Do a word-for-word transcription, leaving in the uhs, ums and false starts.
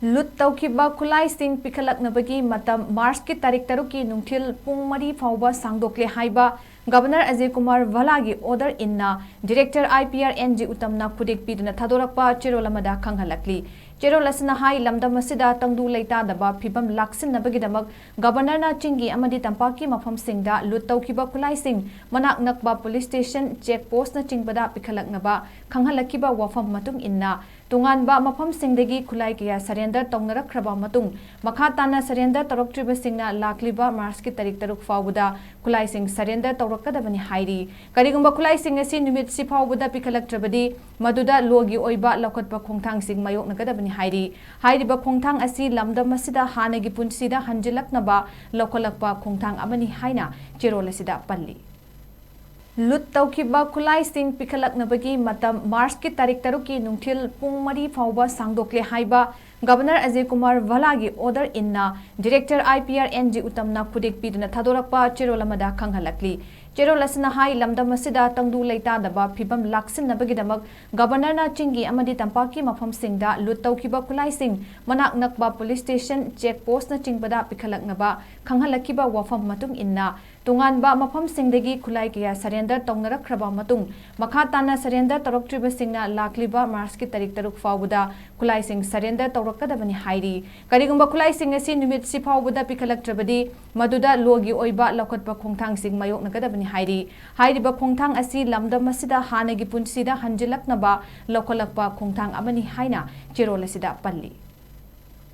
ꯂꯨꯠ ꯇꯧꯈꯤꯕ ꯈꯨꯠꯂꯥꯏꯁꯤꯡ ꯄꯤꯈꯠꯂꯛꯅꯕꯒꯤ ꯃꯇꯝ ꯃꯥꯔꯆꯀꯤ ꯇꯥꯔꯤꯛ ꯇꯔꯨꯛꯀꯤ ꯅꯨꯡꯊꯤꯜ ꯄꯨꯡ ꯃꯔꯤ ꯐꯥꯎꯕ ꯁꯥꯡꯗꯣꯛꯂꯦ ꯍꯥꯏꯕ ꯒꯕꯔꯅꯔ ꯑꯖꯌ ꯀꯨꯃꯥꯔ ꯚꯥꯂꯥꯒꯤ ꯑꯣꯔꯗꯔ ꯏꯟꯅ director I P R N G ꯎꯇꯝꯅ ꯈꯨꯗꯦꯛ ꯄꯤꯗꯨꯅ ꯊꯥꯗꯣꯔꯛꯄ ꯆꯦꯔꯣꯜ ꯑꯃꯗ ꯈꯪꯍꯜꯂꯛꯂꯤ꯫ ꯆꯦꯔꯣꯜ ꯑꯁꯤꯅ ꯍꯥꯏ, ꯂꯝꯗꯝ ꯑꯁꯤꯗ ꯇꯪꯗꯨ ꯂꯩꯇꯥꯗꯕ ꯐꯤꯕꯝ ꯂꯥꯛꯁꯤꯟꯅꯕꯒꯤꯗꯃꯛ ꯒꯕꯔꯅꯔꯅ ꯆꯤꯡꯒꯤ ꯑꯃꯗꯤ ꯇꯝꯄꯥꯛꯀꯤ ꯃꯐꯝꯁꯤꯡꯗ ꯂꯨꯠ ꯇꯧꯈꯤꯕ ꯈꯨꯠꯂꯥꯏꯁꯤꯡ ꯃꯅꯥꯛ ꯅꯛꯄ ꯄꯨꯂꯤꯁ ꯁ꯭ꯇꯦꯁꯟ, ꯆꯦꯛ ꯄꯣꯁꯅꯆꯤꯡꯕꯗ ꯄꯤꯈꯠꯂꯛꯅꯕ ꯈꯪꯍꯜꯂꯛꯈꯤꯕ ꯋꯥꯐꯝ ꯃꯇꯨꯡ ꯏꯟꯅ ꯇꯣꯉꯥꯟꯕ ꯃꯐꯝꯁꯤꯡꯗꯒꯤ ꯈꯨꯠꯂꯥꯏ ꯀꯌꯥ ꯁꯔꯦꯟꯗꯔ ꯇꯧꯅꯔꯛꯈ꯭ꯔꯕ ꯃꯇꯨꯡ, ꯃꯈꯥ ꯇꯥꯅ ꯁꯔꯦꯟꯗꯔ ꯇꯧꯔꯛꯇ꯭ꯔꯤꯕꯁꯤꯡꯅ ꯂꯥꯛꯂꯤꯕ ꯃꯥꯔꯆꯀꯤ ꯇꯥꯔꯤꯛ ꯇꯔꯨꯛ ꯐꯥꯎꯕꯗ ꯈꯨꯠꯂꯥꯏꯁꯤꯡ ꯁꯔꯦꯟꯗꯔ ꯇꯧꯔꯛꯀꯗꯕꯅꯤ ꯍꯥꯏꯔꯤ꯫ ꯀꯔꯤꯒꯨꯝꯕ ꯈꯨꯠꯂꯥꯏꯁꯤꯡ ꯑꯁꯤ ꯅꯨꯃꯤꯠꯁꯤ ꯐꯥꯎꯕꯗ ꯄꯤꯈꯠꯂꯛꯇ꯭ꯔꯕꯗꯤ, ꯃꯗꯨꯗ ꯂꯣꯒꯤ ꯑꯣꯏꯕ ꯂꯧꯈꯠꯄ ꯈꯣꯡꯊꯥꯡꯁꯤꯡ ꯃꯥꯌꯣꯛꯅꯒꯗꯕꯅꯤ ꯍꯥꯏꯔꯤ꯫ ꯍꯥꯏꯔꯤꯕ ꯈꯣꯡꯊꯥꯡ ꯑꯁꯤ ꯂꯝꯗꯝ ꯑꯁꯤꯗ ꯍꯥꯟꯅꯒꯤ ꯄꯨꯟꯁꯤꯗ ꯍꯟꯖꯤꯜꯂꯛꯅꯕ ꯂꯧꯈꯠꯂꯛꯄ ꯈꯣꯡꯊꯥꯡ ꯑꯃꯅꯤ ꯍꯥꯏꯅ ꯆꯦꯔꯣꯜ ꯑꯁꯤꯗ ꯄꯜꯂꯤ꯫ ꯂꯨꯠ ꯇꯧꯈꯤꯕ ꯈꯨꯠꯂꯥꯏꯁꯤꯡ ꯄꯤꯈꯠꯂꯛꯅꯕꯒꯤ ꯃꯇꯝ ꯃꯥꯔꯆꯀꯤ ꯇꯥꯔꯤꯛ ꯇꯔꯨꯛꯀꯤ ꯅꯨꯡꯊꯤꯜ ꯄꯨꯡ ꯃꯔꯤ ꯐꯥꯎꯕ ꯁꯥꯡꯗꯣꯛꯂꯦ ꯍꯥꯏꯕ ꯒꯕꯔꯅꯔ ꯑꯖꯌ ꯀꯨꯃꯥꯔ ꯚꯥꯂꯥꯒꯤ ꯑꯣꯔꯗꯔ ꯏꯟꯅ director I P R N G ꯎꯇꯝꯅ ꯈꯨꯗꯦꯛ ꯄꯤꯗꯨꯅ ꯊꯥꯗꯣꯔꯛꯄ ꯆꯦꯔꯣꯜ ꯑꯃꯗ ꯈꯪꯍꯜꯂꯛꯂꯤ꯫ ꯆꯦꯔꯣꯜ ꯑꯁꯤꯅ ꯍꯥꯏ, ꯂꯝꯗꯝ ꯑꯁꯤꯗ ꯇꯪꯗꯨ ꯂꯩꯇꯥꯗꯕ ꯐꯤꯕꯝ ꯂꯥꯛꯁꯤꯟꯅꯕꯒꯤꯗꯃꯛ ꯒꯕꯔꯅꯔꯅ ꯆꯤꯡꯒꯤ ꯑꯃꯗꯤ ꯇꯝꯄꯥꯛꯀꯤ ꯃꯐꯝꯁꯤꯡꯗ ꯂꯨꯠ ꯇꯧꯈꯤꯕ ꯈꯨꯠꯂꯥꯏꯁꯤꯡ ꯃꯅꯥꯛ ꯅꯛꯄ ꯄꯨꯂꯤꯁ ꯁ꯭ꯇꯦꯁꯟ, ꯆꯦꯛ ꯄꯣꯁꯅꯆꯤꯡꯕꯗ ꯄꯤꯈꯠꯂꯛꯅꯕ ꯈꯪꯍꯜꯂꯛꯈꯤꯕ ꯋꯥꯐꯝ ꯃꯇꯨꯡ ꯏꯟꯅ ꯇꯣꯉꯥꯟꯕ ꯃꯐꯝꯁꯤꯡꯗꯒꯤ ꯈꯨꯠꯂꯥꯏ ꯀꯌꯥ ꯁꯔꯦꯟꯗꯔ ꯇꯧꯅꯔꯛꯈ꯭ꯔꯕ ꯃꯇꯨꯡ, ꯃꯈꯥ ꯇꯥꯅ ꯁꯔꯦꯟꯗꯔ ꯇꯧꯔꯛꯇ꯭ꯔꯤꯕꯁꯤꯡꯅ ꯂꯥꯛꯂꯤꯕ ꯃꯥꯔꯆꯀꯤ ꯇꯥꯔꯤꯛ ꯇꯔꯨꯛ ꯐꯥꯎꯕꯗ ꯈꯨꯠꯂꯥꯏꯁꯤꯡ ꯁꯔꯦꯟꯗꯔ ꯇꯧꯔꯛꯀꯗꯕꯅꯤ ꯍꯥꯏꯔꯤ꯫ ꯀꯔꯤꯒꯨꯝꯕ ꯈꯨꯠꯂꯥꯏꯁꯤꯡ ꯑꯁꯤ ꯅꯨꯃꯤꯠꯁꯤ ꯐꯥꯎꯕꯗ ꯄꯤꯈꯠꯂꯛꯇ꯭ꯔꯕꯗꯤ, ꯃꯗꯨꯗ ꯂꯣꯒꯤ ꯑꯣꯏꯕ ꯂꯧꯈꯠꯄ ꯈꯣꯡꯊꯥꯡꯁꯤꯡ ꯃꯥꯌꯣꯛꯅꯒꯗꯕꯅꯤ ꯍꯥꯏꯔꯤ꯫ ꯍꯥꯏꯔꯤꯕ ꯈꯣꯡꯊꯥꯡ ꯑꯁꯤ ꯂꯝꯗꯝ ꯑꯁꯤꯗ ꯍꯥꯟꯅꯒꯤ ꯄꯨꯟꯁꯤꯗ ꯍꯟꯖꯤꯜꯂꯛꯅꯕ ꯂꯧꯈꯠꯂꯛꯄ ꯈꯣꯡꯊꯥꯡ ꯑꯃꯅꯤ ꯍꯥꯏꯅ ꯆꯦꯔꯣꯜ ꯑꯁꯤꯗ ꯄꯜꯂꯤ꯫